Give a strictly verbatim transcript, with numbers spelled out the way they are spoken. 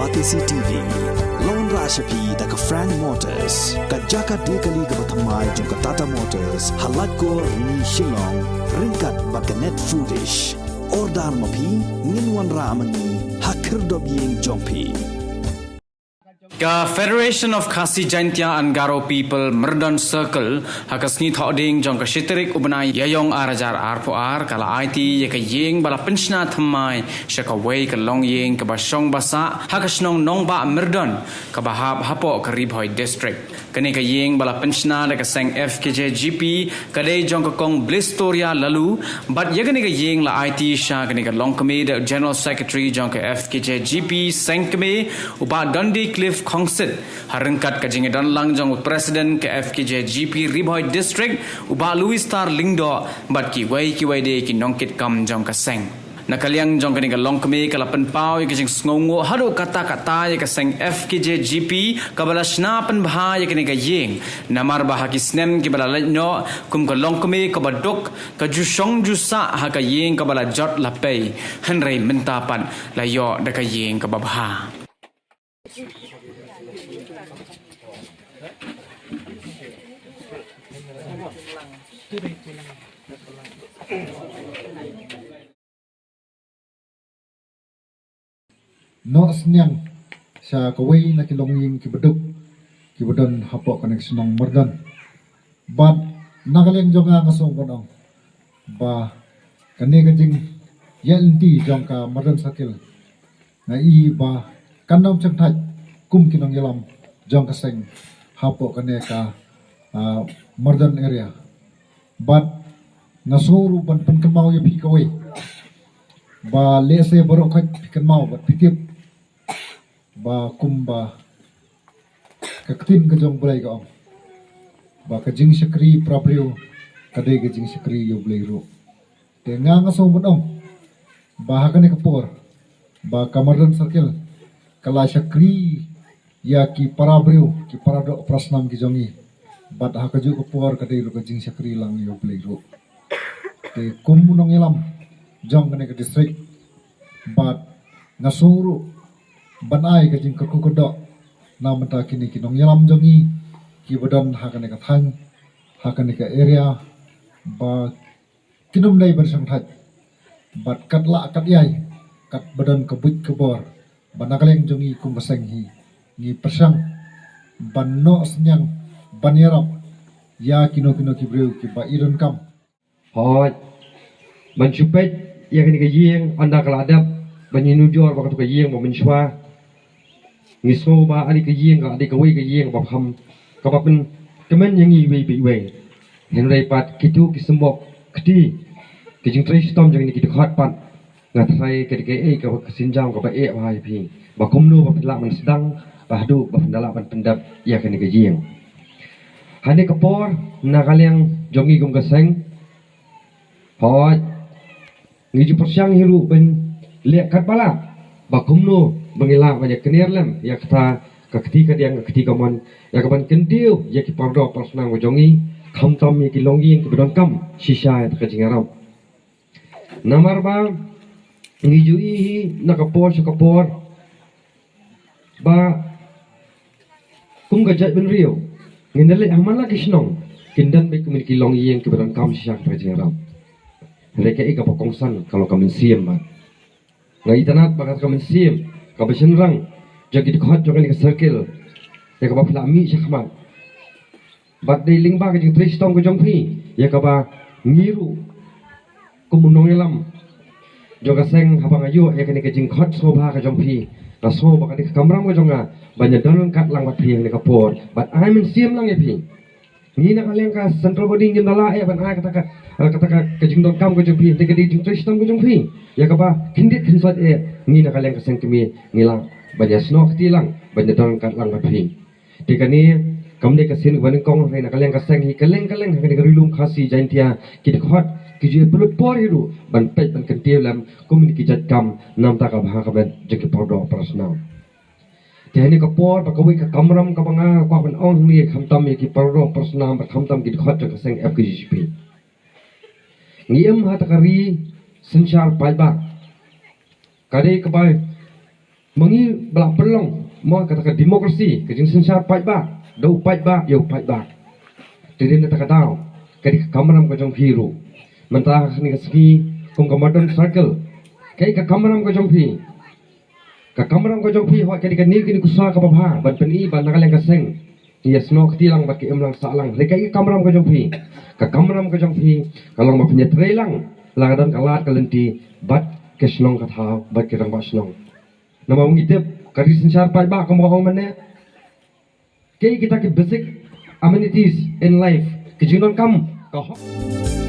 Batesi T V la wanrah sha phi da ka Frank Motors, ka jaka die kali kaba thymmai jong ka Tata Motors, ha Laitkor, Rni, Shillong, ryngkat bad ka Net Foodish. Order ma phi, ngin wanrah ma ngi ha khyrdop ïing jong phi. Ka Federation of Khasi Jaintia and Garo People Myrdon Circle, ha ka sngi Thohdieng jong ka shi tarik u bnai Ïaïong ar hajar arphew ar, ka la aiti ïa ka ïing ba la pynshna thymmai sha kawei ka longïing kaba shong ba sah ha ka shnong Nongbah Myrdon, kaba hap hapoh ka Ri Bhoi District. Kane ka ïing ba la pynshna da ka seng F K J G P ka dei jong ka Kong Blistoria Laloo, bad ïa kane ka ïing la aiti sha kane ka longkmie da u General Secretary jong ka F K J G P Seng Kmie, u Bah Dundee Cliff Khongsit, ha ryngkat ka jingïadonlang jong u President ka F K J G P Ri Bhoi District, u Bah Louis Star Lyngdoh, bad kiwei kiwei de ki nongkitkam jong ka seng. Na ka liang jong kane ka longkmie ka la pynpaw ïa ka jingsngewnguh haduh katta katta ïa ka seng F K J G P kaba la shna pynbha ïa kane ka ïing. Namar ba ha ki snem kiba la leit noh, kum ka longkmie kaba duk, ka ju shong ju sah ha ka ïing kaba la jot la pei. Hynrei mynta pat la ïoh da ka ïing kaba bha. Noh sniang sha kawei na ki longïing kiba duk, kiba don hapoh kane ka shnong Myrdon. Bad na ka liang jong nga, nga sngew ban ong ba kane ka jingïaid lynti jong ka Myrdon Circle, nga i ba kan ym shang thait kum ki nongïalam jong ka seng hapoh kane ka, ah, Myrdon area. Bad nga sngew ruh ban pynkynmaw ïa phi kawei, ba lehse baroh khoit phi kynmaw bad phi tip ba kumba ka ktien ka jong U Blei ka ong ba ka jingshakri para briew ka dei ka jingshakri ïa U Blei ruh. Te nga, nga sngew ban ong ba ha kane ka por ba ka Myrdon Circle ka la shakri ïa ki para briew, ki para doh para snam ki jong ngi. Bad ha kajuh ka por ka dei ruh ka jingshakri lang ïa U Blei ruh. Te kum u nongïalam jong kane ka district, bad nga sngew ruh ban ai ka jingkyrkhu kyrdoh na bynta kine ki nongïalam jong ngi kiba don ha kane ka thaiñ, ha kane ka area, ba kin ym dei ban shang thait bad kat lah kat ïai, kat ba don ka buit ka bor, ba na ka liang jong ngi kum ka seng hi ngi pyrshang ban noh sniang ban ïarap ïa kino kino ki briew kiba i donkam. Hooid, ban shu peit ïa kane ka ïing, ynda ka la dep ban ïanujor ba kato ka ïing ba mynshuwa, ngi sngew ba kane ka ïing ka dei kawei ka ïing ba kham, kaba pynkmen ïa ngi iwei pa iwei. Hynrei pat kito ki symboh kti, ki jingtrei shitom jong kine ki dkhot pat, nga tharai ka dei kaei kaba ka sienjam kaba eh bha ïa phi, ba kumno ba phin lah ban sdang ba haduh ba phin da lah ban pyndep ïa kane ka ïing. Hane ka por, na ka liang jong ngi kum ka seng, hooid, ngi ju pyrshang hi ruh ban leh katba lah ba kumno ba ngi lah ban ïakner lem ïa kata ka kti kadiang, ka kti kamon, ïa kaban kyntiew ïa ki para doh para snam ka jong ngi, khamtam ïa ki longïing kiba donkam shisha ïa ka jingïarap. Namar ba ngi ju i hi na ka por sha ka por ba kum ka jaitbynriew, ngin da leit ha man la ki shnong, kin don beit kumne ki longïing kiba donkam shisha ka jingïarap. Hynrei kaei kaba kongsan ka long ka mynsiem, ba nga itynnad ba kata ka mynsiem kaba shynrang jong ki dkhot jong kane ka circle, ïa kaba phi la mih shakhmat. Bad dei lyngba ka jingtrei shitom ka jong phi ïa kaba ngi ruh kum u nongïalam jong ka seng, haba nga ïoh ïa kane ka jingkhot sngewbha ka jong phi, nga sngew ba ka dei ka kamram ka jong nga ban ïadon ryngkat lang bad phi ha kane ka por bad ai mynsiem lang ïa phi. Ngi na ka liang ka central body ngim da lah eh ban ai kata ka, kata ka, ka jingdonkam ka jong phi, te ka dei jingtrei shitom ka jong phi ïa kaba khyndiat khynsoit eh, ngi na ka liang ka seng kmie ngi lah ban ïasnoh kti lang, ban ïadon ryngkat lang bad phi. Te kane kam dei ka sien kaba nyngkong, hynrei na ka liang ka seng hi kylleng kylleng ha kane ka Ri Lum Khasi Jaintia, ki dkhot ki ju pynlut por hi ruh ban peit ban kyntiew lem kum kine ki jait kam na bynta ka bha ka met jong ki para doh para snam. Te ha kane ka por, ba kawei ka kamram kaba nga kwah ban ong hangne, khamtam ïa ki para doh para snam bad khamtam ki dkhot jong ka seng F K J G P, ngi im ha kata ka ri synshar paidbah. Ka dei kaba Ma ngi ba la pynlong mo kata ka democracy, ka jingsynshar paidbah da u paidbah ïa u paidbah. Te dei na kata ka daw ka dei ka kamram ka jong phi ruh. Mynta ha kane ka sngi kum ka Modern Circle, kaei ka kamram ka jong phi? Ka kamram ka jong phi hoi ka dei kane kane ka shuwa kaba bha ban pyni ba na ka liang ka seng ïa snoh kti lang bad ki im lang sah lang. Hynrei kaei ka kamram ka jong phi? Ka kamram ka jong phi ka long ba phin ïatrei lang la ka don ka lad ka lynti bad ki shnong ka thaw bad ki rangbah shnong. Namar ngi tip ka ri synshar paidbah kumba ong mynne, kaei kita ki basic amenities in life, ki jingdonkam ka hok.